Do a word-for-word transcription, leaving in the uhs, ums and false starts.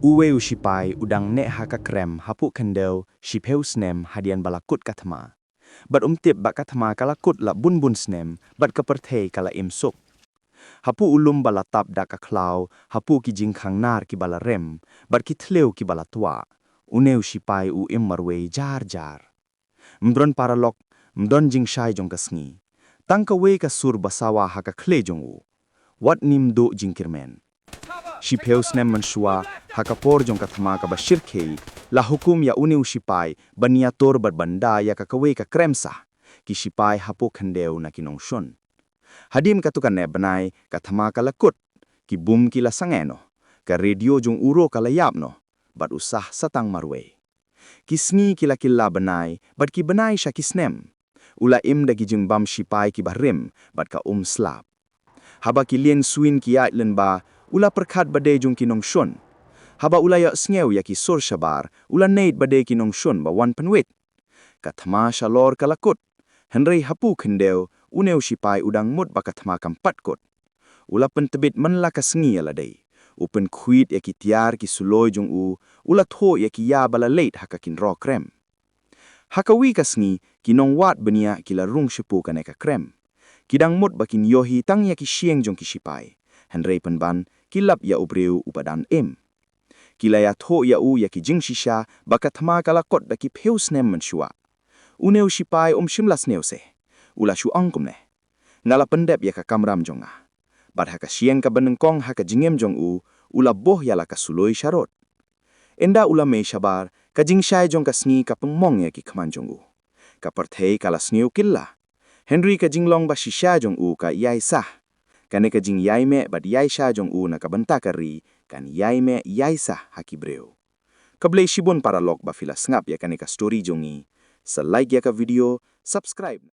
Uwei u shipai u dang neh ha ka krem hapoh khyndew shiphew snem hadien ba la kut ka thma. Bad um tip ba ka thma ka la kut la bun bun snem, bad ka pyrthei ka la im suk. Hapoh u lum ba la tap da ka khlaw, hapoh ki jingkhang nar kiba la rem, bad ki thliew kiba la twah, une u shipai u im marwei jar jar. Ym don paralok, ym don jingshai jong ka sngi. Tang kawei ka sur ba sawa ha ka khlieh jong u. Wat nym duh jingkyrmen. Shiphew snem mynshuwa, ha ka por jong ka thma kaba shyrkhei, la hukum ïa une u shipai ban ïatur bad ban da ïa ka kawei ka krem sah, ki shipai hapoh khyndew na ki nongshun. Hadien katto katne bnai, ka thma ka la kut, ki bum ki la sangeh noh, ka radio jong u ruh ka la ïap noh, bad u sah sa tang marwei. Ki sngi ki la kylla bnai, bad ki bnai sha ki snem. U la im da ki jingbam shipai kiba rim, bad ka um slap. Haba ki lieng suin ki ïaid lyngba, u la pyrkhat ba dei jong ki nongshun. Haba u la ïohsngew ïa ki sur shabar, u la need ba dei ki nongshun ba wan pynwit. Ka thma shalor ka la kut. Hynrei hapoh khyndew, une u shipai u dang mut ba ka thma kam pat kut. U la pyntbit man la ka sngi ïa lade. U pynkhuid ïa ki tiar ki suloi jong u, u la thoh ïa ki ïa ba la leit ha ka kynroh krem. Ha kawei ka sngi, ki nongwad bniah ki la rung shapoh kane ka krem. Ki dang mut ba kin ïohi tang ïa ki shyieng jong ki shipai. Hynrei pynban, ki lap ïa u briew uba dang im. Ki la ïathuh ïa u ïa ki jingshisha ba ka thma ka la kut da ki phew snem mynshuwa. Une u shipai um shym la sngewsih. U la shu ong kumne: Nga la pyndep ïa ka kamram jong nga. Bad ha ka shyieng kaba nyngkong ha ka jingim jong u, u la buh ïa la ka suloi sharud. Ynda u la mih shabar, ka jingshai jong ka sngi ka pynmong ïa ki khmat jong u. Ka pyrthei ka la sngew kylla. Hynrei ka jinglong ba shisha jong u ka ïai sah. Kane ka jingïaimih bad ïaishah jong u na ka bynta ka ri, kan ïaimih ïaisah ha ki briew. Khublei shibun paralok ba phi la sngap ïa kane ka story jong ngi. Sa like ïa ka video, subscribe.